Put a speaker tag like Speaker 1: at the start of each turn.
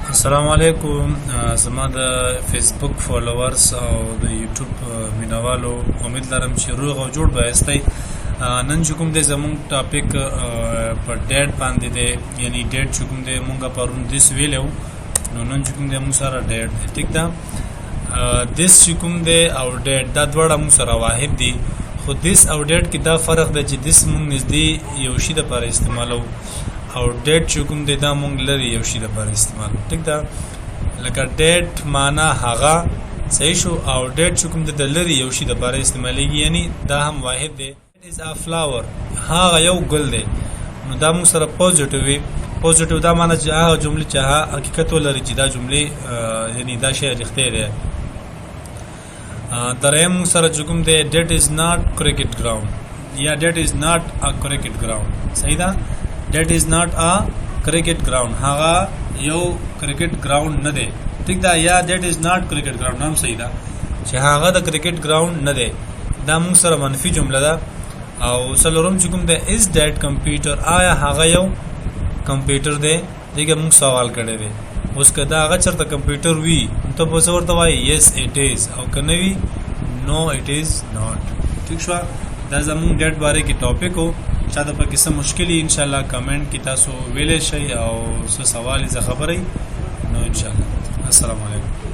Speaker 1: السلام علیکم زما د فیسبوک فالوورز او د یوټیوب مینوالو، امید لرم چې روغ او جوړ به یاستئ. نن چې کوم دی، زمونږ topic په that باندې دی، یعنی that چې کوم دی، مونږ پرون this ویلو، نو نن چې کوم دی مونږ سره that دی، ټیک ده؟ This چې کوم دی او that، دا دواړه مونږ سره واحد دي، خو this او that کې دا فرق دی چې this مونږ نږدې یو شي لپاره استعمالو او that چې کوم دی، دا مونږ لري یو شي لپاره استعمالو، ټیک ده؟ لکه that معنا هغه، صحیح شو؟ او that چې کوم دی، د لري یو شي لپاره استعمالیږي، یعنی دا هم واحد دی. Is a flower، هغه یو ګل دی، نو دا موږ سره positive وي. Positive دا معنی چې هغه جمله چې هغه حقیقت ولري، چې دا جمله، یعنی دا شی رښتیا دی. دریم موږ سره چې کوم دی، that is not cricket ground یا that is not a cricket ground، صحیح ده؟ That is not a cricket ground، هغه یو کرکټ ground نه دی، ټیک ده؟ یا that is not cricket ground هم صحیح ده، چې هغه د کرکټ ground نه دی. دا موږ سره منفي جمله ده. او څلورم چې کوم دی، is that computer، آیا هغه یو کمپیوټر دی؟ دغه موږ سوال کړی دی. اوس که دا هغه چرته کمپیوټر وي، نو ته به څه ورته وایې؟ Yes, it is. او که نه وي، no, it is not. ټیک شو؟ دا زموږ that باره کې topic و. چا ته پکې څه مشکل، ان شاء الله کمنټ کې تاسو ویلی شئ او څه سوال، څه خبرې، نو ان شاء الله. السلام علیکم.